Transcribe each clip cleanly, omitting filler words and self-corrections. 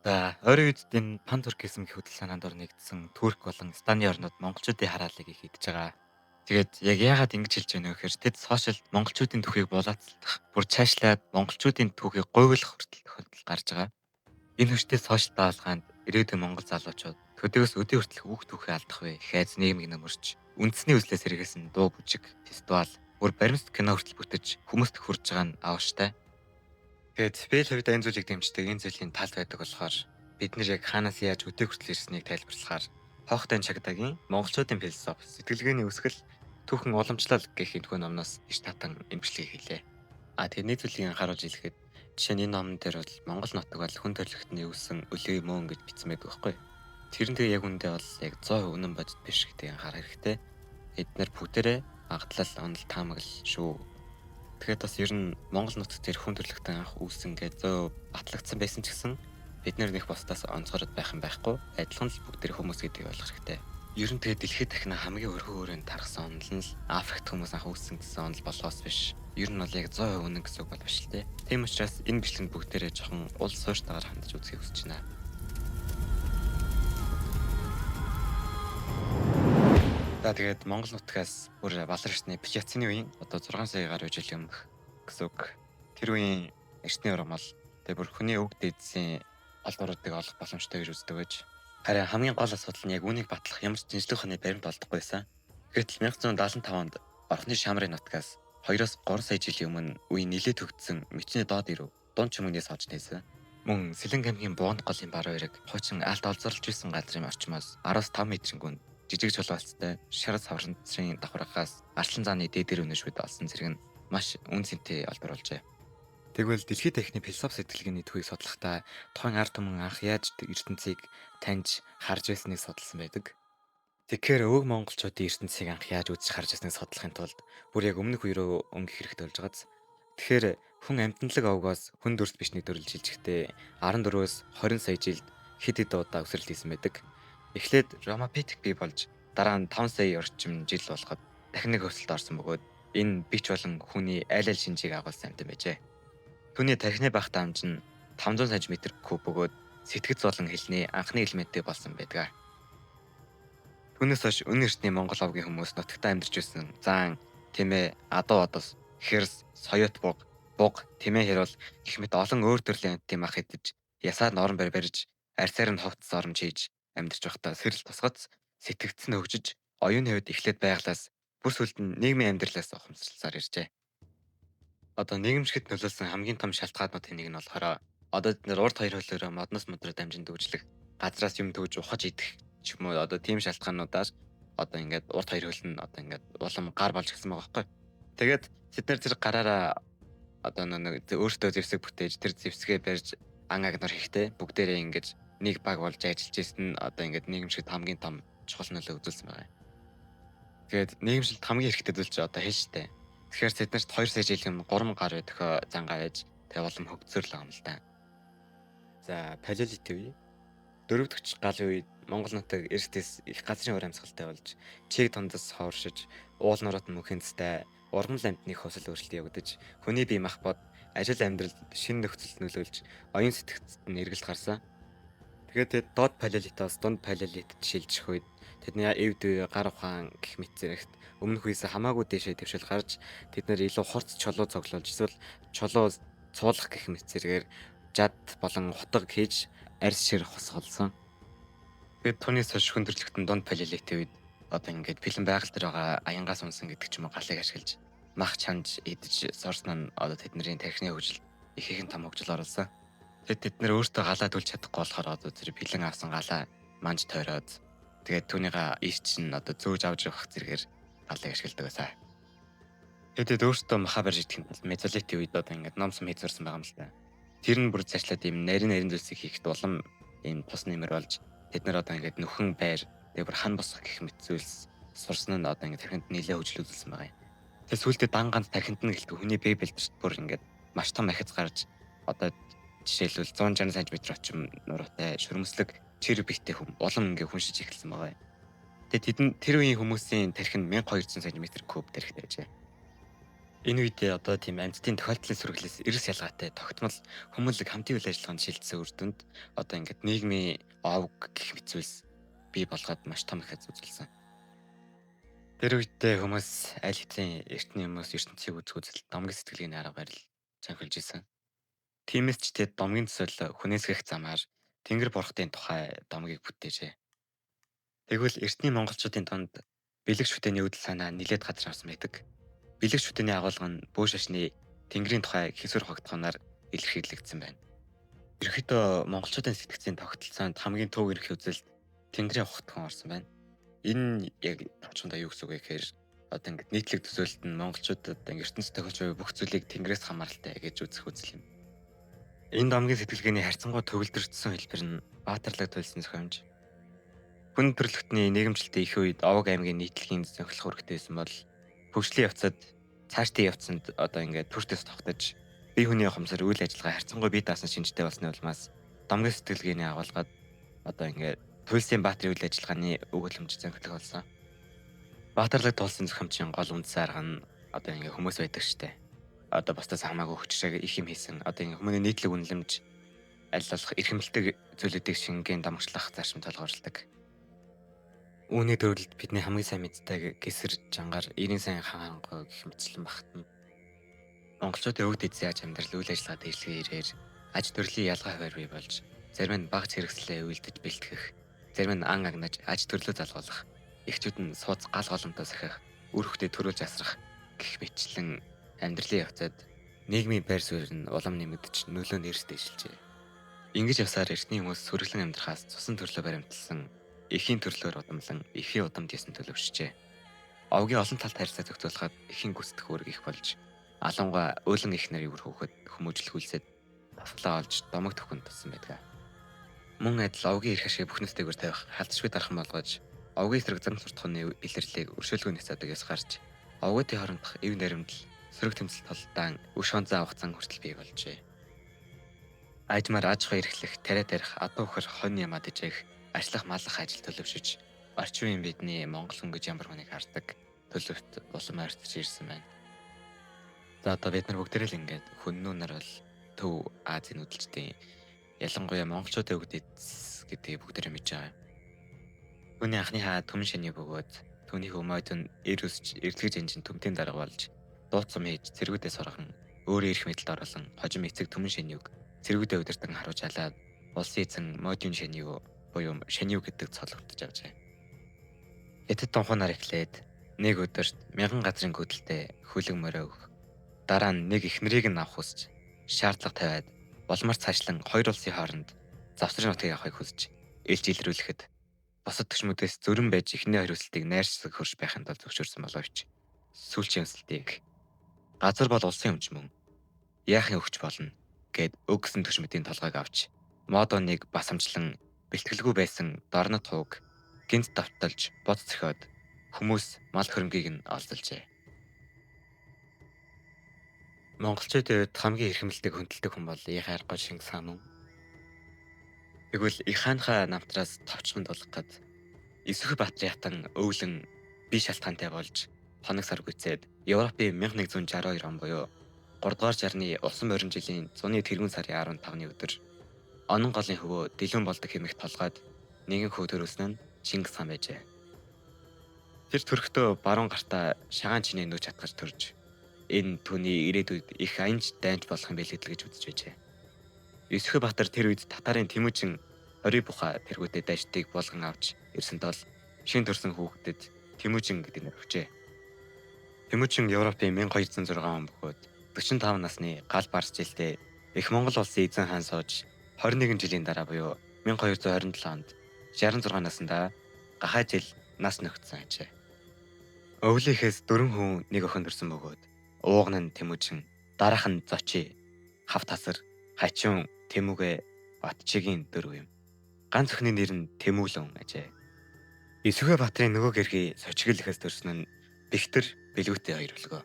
За, ойрын үед энэ пантуркизм гэх хөдөл санаанд ор нэгдсэн Турк болон Станы орнууд монголчуудын хараалыг их идэж байгаа. Тэгээд яг яагаад ингэж хэлж байна вэ гэхээр тэд сошиалд монголчуудын түүхийг булаацалдах, бүр чаашлаад монголчуудын түүхийг гуйвуулах хүртэл тохиолдол гарч байгаа. Энэ хүчтэй сошиал даалгаанд ирээдүйн монгол залуучууд төдийгөөс өдий хүртэлх үг түүхээ алдах вэ гэх айц нийгмийг нөмөрч, үндэсний үзлээс сэргээсэн дуу бүжиг, фестивал, бүр баримт кино хүртэл бүтэж хүмүүст хүрж байгаа нь аавштай. Тэгээд би л хувьд энэ зүйлийг дэмждэг, энэ зүйлийн талд байдаг болохоор бид нэр яг хаанаас яаж өдөө хүртэл ирснийг тайлбарлахаар Хогтын Чагдагийн монголчуудын философи, сэтгэлгээний өсгөл, түүхэн уламжлал гэх энэхүү номноос иш татан эмчлэгийг хийлээ. А тэр нэг зүйлийг анхааруулж хэлэхэд жишээ нь энэ номон дээр бол Монгол нутаг бол хүн төрөлхтний үүссэн өлөө мөн гэж бичсэн байдаг байхгүй. Тэр нь тэгээ яг үндэ бол яг 100% үнэн бодит биш гэдгийг анхаарах хэрэгтэй. Эднэр бүгдээрээ магадлал, онол, таамаглал шүү. Тэгэхээр бас ер нь Монгол нутаг дээр хүн төрөлхтөн анх үүссэн гэж 100% батлагдсан байсан ч гэсэн бид нэр нэг бусдаас онцгород байх юм байхгүй. Адилхан л бүгд тэр хүмүүс гэдгийг ойлгох хэрэгтэй. Ер нь тэгээ дэлхийд дахина хамгийн өрхөн өрөөнд тархсан онол нь л Африкт хүмүүс анх үүссэн гэсэн онол болохоос биш. Ер нь бол яг 100% үнэн гэсэн үг бол биш л дээ. Тийм учраас энэ бичлэгэнд бүгдээрээ жоохон уул суурьтайгаар хандаж үзхийг хүсэж байна. За тэгээд Монгол нутгаас бүр Балар эртний Плиоцины үеийн одоо 6 сая гаруй жилийн өмнөх гэсэн үг. Тэр үеийн эртний ургамал тэгээ бүр хүний өг дээдсийн олдвруудыг олох боломжтой гэж үздэг байж. Харин хамгийн гол асуудал нь яг үүнийг батлах ямар ч шинжлэх ухааны баримт олдохгүй байсан. Гэтэл 1975 онд Орхны Шамрын нутгаас 2-3 сая жилийн өмнө үеийн нэлээд төгтсөн мөчний доод ирв дунд чөмгнээс олж нээсэн. Мөн Сэлэнг аймгийн Буунд голын баруун эрэг хуучин алт олзорлж исэн газрын орчмоос 10-5 метрийн гүнд жижиг чулуувалцтай шар саврын давхаргаас арслан зааны дээд өрөөнөшгөд олсон зэрэг нь маш үн цэнтэй олдвор болжээ. Тэгвэл дэлхийд дахны философи сэтгэлгээний түүхийг судлахдаа тухайн ард түмэн анх яаж ертөнцийг таньж харж байсныг судалсан байдаг. Тэгэхээр өвөг монголчуудын ертөнцийг анх яаж үзэж харж байсныг судлахын тулд бүр яг өмнөх үе рүү өнгөх хэрэгтэй болж байгааз. Тэгэхээр хүн амьтанлаг овгоос хүн дүрс бичний төрөл шилжихдээ 14-өөс 20 сая жилд хэд хэд удаа өсрэлт хийсэн байдаг. Эхлээд Ромапитек бий болж дараа нь 5 сая орчим жил болоход дахин нэг өсөлт орсон бөгөөд энэ бич болон хүний аль аль шинжийг агуулсан амьтан байжээ. Түүний тархины багт амж нь 500 см куб бөгөөд сэтгэц болон хэлний анхны элементтэй болсон байдаг. Түүнээс хойш өнөр эртний Монгол овгийн хүмүүс нутагтаа амьдарч байсан заан, тэмээ, адуу одос, хэрс, соёот буг, буг, тэмээ хэрвал гэх мэт олон өөр төрлийн амьтдын мах идэж, ясаар норон барь барьж, арьсаар нь хувцас оромж хийж амьдарч байхдаа сэрэл тусгац сэтгэгдс нь хөгжиж, оюуны хувьд эхлээд байглаас бүр сүлд нь нийгмийн амьдралаас ухамсарласаар иржээ. Одоо нийгэмшихэд нөлөөлсөн хамгийн том шалтгаануудын нэг нь болохоор одоо бид нэр урд хоёр хөлөөрөө модноос мод руу дамжин дүүжлэх, газраас юм төвж ухаж идэх ч юм уу одоо тийм шалтгаануудаар одоо ингээд урд хоёр хөл нь одоо ингээд улам гар болж гисэн байгаа байхгүй. Тэгээд тэд нар тэр гараараа одоо нэг өөртөө зэвсэг бүтээж тэр зэвсгээ барьж ан агнар хийхдээ бүгдээрээ ингэж нэг баг болж ажиллаж исэн нь одоо ингээд нийгэмшихэд хамгийн том чухал нөлөө үзүүлсэн байгаа юм. Тэгээд нийгэмшилд хамгийн хэрэгтэй зүйл чи одоо хэл штэ. Тэгэхээр тэд нарт 2 сая жилийн өмнө 3 гар дохио зангаа байж тэгээ улам хөгжсөр л байгаа юм л да. За палеолит үе дөрөвдөгч галын үед Монгол нутаг эртээс их газрын уур амьсгалтай болж чиг дундас хооршиж уул нуурат мөнхөнцтэй ургамал амьтны хосол өөрчлөлт явагдаж хүний бие махбод ажил амьдрал шинэ нөхцөлд нөлөөлж оюун сэтгэцэд нь эргэлт гарсан. Тэгээд тэд доод палеолитоос дунд палеолитод шилжих үед тэдний эвд үе гар ухаан гэх мэт зэрэгт өмнөх үеэс хамаагүй дээшээ дэвшил гарч тэд нэр илүү хурц чулуу цоглуулж эсвэл чулуу цуулах гэх мэт зэрэгээр жад болон хутга хийж арьс шир хосголсон. Тэгээд түүнээс хойш хүн төрөлхтөн дунд палеолитын үед одоо ингээд бэлэн байгаль дээр байгаа аянгаас унсан гэдэг ч юм уу галыг ашиглаж мах чанж идэж сорсон нь одоо тэдний тархины хөгжилд их ихэн том хөгжил оруулсан. Тэгээд тэд нэр өөртөө галаа түлж чадахгүй болохоор одоо тэр бэлэн авсан галаа манж тойроод тэгээд түүнийгээ иш чинь одоо зөөж авч явах зэрэгээр галыг ашигладаг байсан. Тэгээд тэд өөртөө маха барьж идэхэд бол мезолитын үед одоо ингээд ном сум хийзэрсэн байгаа юм л та. Тэр нь бүр цаашлаад ийм нарийн нарийн зүйлсийг хийхэд улам ийм тус нэмэр болж тэд нар одоо ингээд нөхөн байр тэгээд бүр хан босгох гэх мэт зүйлс сурсан нь одоо ингээд тархинд нэлээд хөгжил үзүүлсэн байгаа юм. Тэгээд сүүлдээ дан ганц тархинд нь гэлтгүй хүний бие бэлдэрт бүр ингээд маш том ахиц гарч одоо жишээлбэл 160 см орчим нуруутай шөрмөслөг чир биетэй хүн улам ингээ хүншиж эхэлсэн байгаа юм. Тэгээд тэдэн тэр үеийн хүмүүсийн тархи нь 1200 см куб тархитай байжээ. Энэ үед одоо тийм амьтдын тохиолдлын сөрөглөөс эрс ялгаатай тогтмол хүмүүлэг хамтын үйл ажиллагаанд шилжсэн үр дүнд одоо ингээд нийгмийн овг гэх мэт зүйлс бий болгоод маш том их үзүүлсэн. Тэр үедээ хүмүүс аль хэдийн эртний хүмүүс ертөнцийг үзэх үзэл домгийн сэтгэлгээний арга барил зохиолж исэн. Тиймээс ч тэд домгийн төсөөлөл хүнээсгэх замаар Тэнгэр бурхтын тухай домгийг бүтээжээ. Тэгвэл эртний монголчуудын дунд бэлэг шүтээний үдэл санаа нэлээд газар авсан байдаг. Бэлэг шүтээний агуулга нь бөө шашны Тэнгэрийн тухай хэсвэр хогдохоноор илэрхийлэгдсэн байна. Ерөнхийдөө монголчуудын сэтгцийн тогтолцоонд хамгийн төв эрх үзэлд Тэнгэрийн ухтхан орсон байна. Энэ яг товчхондоо юу гэсэн үг вэ гэхээр одоо ингээд нийтлэг төсөөлөлт нь монголчуудад ингээд ертөнцид тохиолж буй бүх зүйлийг Тэнгэрээс хамааралтай гэж үзэх үзэл юм. Энэ домгийн сэтгэлгээний харьцангуй төгөлдрөгдсөн хэлбэр нь Баатарлаг туйлсан зохиомж. Хүн төрөлхтний нийгэмчлэлтийн их үед Овог аймгийн нийтлэгийн зохилох үүрэгтэй байсан бол хөгжлийн явцад цаашдын явцанд одоо ингээд төр төс тогтож бие хүний ухамсар үйл ажиллагаа харьцангуй бие даасан шинжтэй болсны улмаас домгийн сэтгэлгээний агуулгад одоо ингээд туйлсын баатрын үйл ажиллагааны өгүүлэмж зохилох болсон. Баатарлаг тулсан зохиомжийн гол үндсэн арга нь одоо ингээд хүмүүс байдаг штэ. Одоо бусдаас хамаагүй хүчрэг их юм хийсэн. Одоо ингээд хүмүүний нийтлэг үнэлэмж аль болох эрхэмлдэг зүйлүүдийг шингэн дамжуулах зарчим толгуурлдаг. Үүний төрөлд бидний хамгийн сайн мэддэг гисэр жангаар 90 сайн хаанхангаа гэх мэтчлэн багтана. Монголчуудын өвд эзэн аж амьдрал үйл ажиллагаа дэвшлэгийн ирээр аж төрлийн ялгаа хуваар бий болж зарим нь багц хэрэгслээ үйлдэж бэлтгэх, зарим нь ан агнаж аж төрлөө залгуулах, эхчүүд нь сууц гал голомтоо сахих, үр хөвгтөө төрүүлж асрах гэх мэтчлэн амьдралын явцад нийгмийн байр суурь нь улам нэмэгдэж нөлөө нэрс дэвшилжээ. Ингэж явсаар эртний хүмүүс сүргэлэн амьдрахаас цусан төрлөө баримтлсан эхийн төрлөөр удамлан эхийн удамд ясан төлөвшжээ. Овгийн олон талт харьцаа зохицуулахад эхийн гүйцэтгэх үүрэг их болж алангаа өөлөн их нарыг үр хөөхөд хүмүүжлэхүүлсэд тасглаа олж домог төхөнд туссан байдаг. Мөн адил овгийн эрх ашиг бүх нүстэйгээр тавих халдшгүй дархан болгож овгийн эсрэг зам суртахууны илэрлийг өршөөлгүй няцаадаг ёс гарч овгуудын хоорондох эв наримдал сөрөг тэмцэл толдаан өш онцон авах зан хүртэл бий болжээ. Ажмаар аж ахуй эрхлэх, тариа тарих, адуу хөр хонь ямаад ижээх, ажиллах малах ажил төлөвшөж орчин үеийн бидний монгол хүн гэж ямар хүнийг хардаг төлөвт улам ойртож ирсэн байна. За одоо бид нар бүгдээрээ л ингээд хүннүү нар бол Төв Азийн нүүдэлчдийн ялангуяа монголчуудын өвд эц гэдгийг бүгдээрээ мэдж байгаа юм. Түүний анхны хаа түмэн шаний бөгөөд түүний өмөөд нь эр өсч эрэлхэж энжин түмтийн дарга болж дууцсан хийж цэргүүдээ сурган өөрөө эрх мэдэлд оруулан хожим эцэг түмэн шаньюг цэргүүдээ удирдан харуулж алаад улсын эзэн модын шанью буюу шанью гэдэг цол хөтөж авчээ. Хятад тунхаунаар эхлээд нэг өдөрт мянган газрын хөдөлтэй хөлөг морой өгөх. Дараа нь нэг эхнэрийг нь авах хүсэж шаардлага тавиад улмаар цаашлан хоёр улсын хооронд завсрын нутгийг авахыг хүсэж элж илрүүлэхэд бусад төчмүүдээс зөрөн байж эхний хоёр өсөлтийг найрсаг хөрш байхын тулд зөвшөөрсөн боловч сүүлчийн өсөлтийг газар бол улсын өмч мөн яахын өгч болно гэд өг гэсэн төчмөдийн толгойг авч модоныг басамжлан бэлтгэлгүй байсан дорнот хууг гинт давталж бод цохиод хүмүүс мал хөрөнгийг нь олзолжээ. Монголчуудын хувьд хамгийн эрхэмлдэг хүндэлдэг хүн бол Их аргагүй Чингис хаан мөн. Тэгвэл Их хаанхаа намтраас товчхон дулгахад Эсвэх Баатар ятан өвлөн бие шалтгаантай болж хоног сар гүйцээд Европын 1162 он буюу 3 дугаар шарны усан морин жилийн зуны тэргүүн сарын 15-ны өдөр Онон голын хөвөө дэлгүн болдог хэмээх толгойд нэгэн хөө төрүүлсэн нь Чингис хаан байжээ. Тэр төрхтөө баруун гартаа шагаан чинээ нүүж чадгаж төрж энэ түүний ирээдүйд их аянж дайнч болох юм билээ гэж үзэж байжээ. Есүхэ Баатар тэр үед татарын Тэмүжин орой бухаа тэргүүтээ дайчдыг булган авч ирсэн тул шин төрсэн хүүхдэд Тэмүжин гэдэг нэр өгчээ. Тэмүжин Европын 1206 он бөгөөд 45 насны гал барс жилдээ их Монгол улсын эзэн хаан сууж 21 жилийн дараа буюу 1227 онд 66 наснда гахай жил нас нөхцсөн ажээ. Өвлийнхээс дөрвөн хүн нэг охин төрсэн бөгөөд ууган нь Тэмүжин, дараах нь Зочи, Хав тасар, Хачун, Тэмүгэ, Батчигийн дөрөв юм. Ганц охины нэр нь Тэмүүлэн ажээ. Эсвэхэ Баатрын нөгөө гэрхий Сочигл ихээс төрсөн нь Бэхтэр Бэлгүүтэй хоёр өлгөө.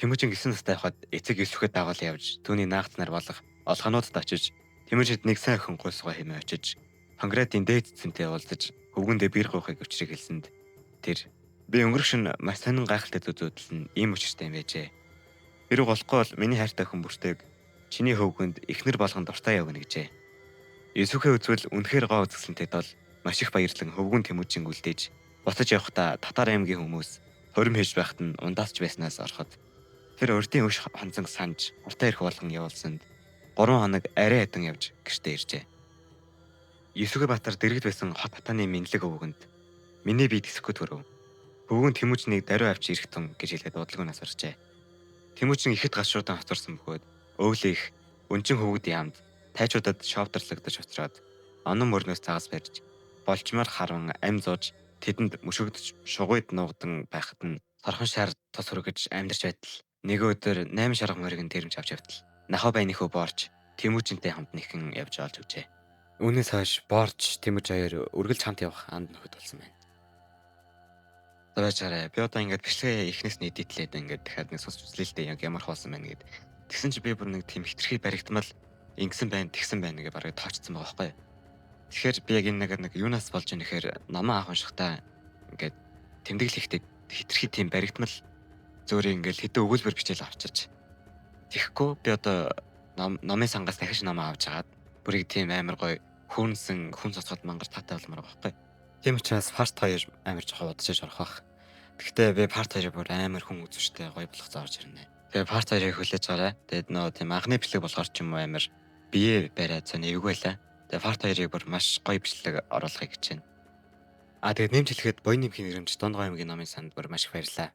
Тэмүжин 9 настай байхад эцэг Эсвэхэ дагуул явж түүний наагцнаар болох олгонуудад очиж Тэмүжинд нэг сайн охин гуйсгаа хэмээн очиж Конгресийн дээд цэнтэй уулзаж хөвгөндөө бэр гуйхыг өчрийг хэлсэнд тэр Би өнгөрөх шөнө маш сонин гайхалтай зүг зүудэл нь ийм учиртай юм байжээ. Хэрэг болохгүй бол миний хайртай хүн бүртэйг чиний хөвгөнд эхнэр болгон дуртай явна гэжээ. Есүхээ үзвэл үнэхээр гоо үзэсгэлэнтэй тол маш их баярлан хөвгүн Тэмүүжин үлдээж буцаж явахдаа Татар аймгийн хүмүүс хорим хийж байхад нь ундаасч байснаас ороход тэр урдын өш хонцон санаж уртаа ирэх болгон явуулсанд 3 хоног арай хатан явж гэртээ иржээ. Есүгэ Баатар дэргэд байсан хот хатааны мэдлэг өвгөнд миний бие тэсэхгүй төрөв. Хөвгүн Тэмүүжнийг даруй авч ирэх тун гэж хэлээд удалгүй нас баржээ. Тэмүүжин ихэд гашуудан хоцорсон бөгөөд өвлөх өнчин хөвгд яамд тайчуудад шовдорлогдож уцраад онон мөрнөөс загас барьж болчмоор харван ам зууж тэдэнд мөшөгдөж шугуйд нуугдан байхад нь сорхон шар тус хүргэж амьдарч байтал нэг өдөр 8 шарга морийг дэрэмж авч явтал нахаа байныхөө боорч Тэмүүжинтэй хамт нэхэн явж олж өгчээ. Үүнээс хойш боорч Тэмүж хоёр үргэлж хамт явах анд нөхөд болсон байна. За байж гараа. Би одоо ингээд бичлэгээ эхнээс нь эдитлээд ингээд дахиад нэг сонсч үзлээ л дээ яг ямар хоосон байна гэд. Тэгсэн чи би бүр нэг тийм хитрхи баригдмал ингэсэн байна, тэгсэн байна гэж бараг тоочсон байгаа байхгүй юу. Тэгэхээр би яг энэ нэг юунаас болж ийн гэхээр номоо авах уншихтаа ингээд тэмдэглэхдээ хитрхи тийм баригдмал зөөрийн ингээд хэдэн өгүүлбэр бичээл авчирч. Тэгэхгүй би одоо номын сангаас дахиж номоо авч агаад бүрийг тийм амар гоё хүүнсэн хүн цоцгод мангар таатай болмоор байгаа байхгүй. Тийм учраас part 2 амар жоохон удаж орох бах. Гэхдээ би part 2-ыг бүр амар хүн үзвчтэй гоё болох зорж ирнэ. Тэгээ part 2-ыг хүлээж байгаарай. Тэгээд нөө тийм анхны бичлэг болохоор ч юм уу амар бие бариад цаа нэвгүй байлаа. Тэгээ part 2-ыг бүр маш гоё бичлэг оруулахыг хичээнэ. А тэгээд нэмж хэлэхэд Буян нэмхийн нэрэмж Дунд аймгийн номын санд бүр маш их баярлалаа.